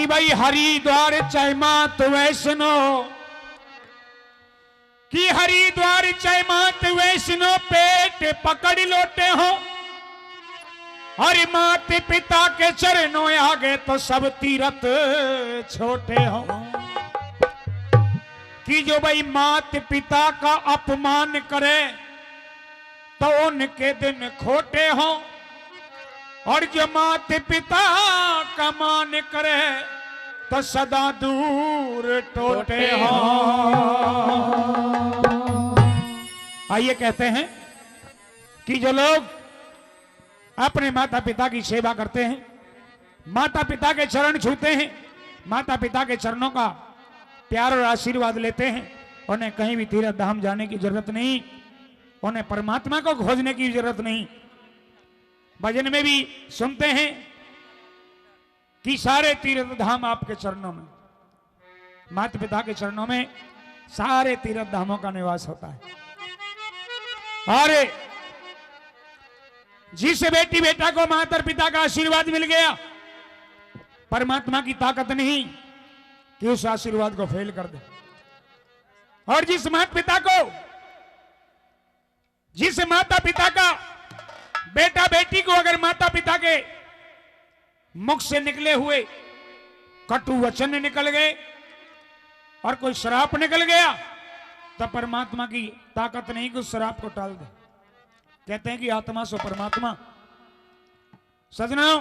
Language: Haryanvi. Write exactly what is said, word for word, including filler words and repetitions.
कि भाई हरिद्वार चाहे मात वैष्णो, कि हरिद्वार चाहे मात वैष्णो, पेट पकड़ लोटे हो। और मात पिता के चरणों आगे तो सब तीरथ छोटे हो। कि जो भाई मात पिता का अपमान करे तो उनके दिन खोटे हो, और जो मात पिता का मान करे तो सदा दूर टोटे हो। आइए, कहते हैं कि जो लोग अपने माता पिता की सेवा करते हैं, माता पिता के चरण छूते हैं, माता पिता के चरणों का प्यार और आशीर्वाद लेते हैं, उन्हें कहीं भी तीर्थ धाम जाने की जरूरत नहीं, उन्हें परमात्मा को खोजने की जरूरत नहीं। भजन में भी सुनते हैं कि सारे तीर्थ धाम आपके चरणों में, माता पिता के चरणों में सारे तीर्थ धामों का निवास होता है। और जिस बेटी बेटा को माता और पिता का आशीर्वाद मिल गया, परमात्मा की ताकत नहीं कि उस आशीर्वाद को फेल कर दे। और जिस माता पिता को, जिस माता पिता का बेटा बेटी को अगर माता पिता के मुख से निकले हुए कटु वचन निकल गए और कोई श्राप निकल गया, तो परमात्मा की ताकत नहीं कि उस श्राप को टाल दे। कहते हैं कि आत्मा सो परमात्मा। सजनों,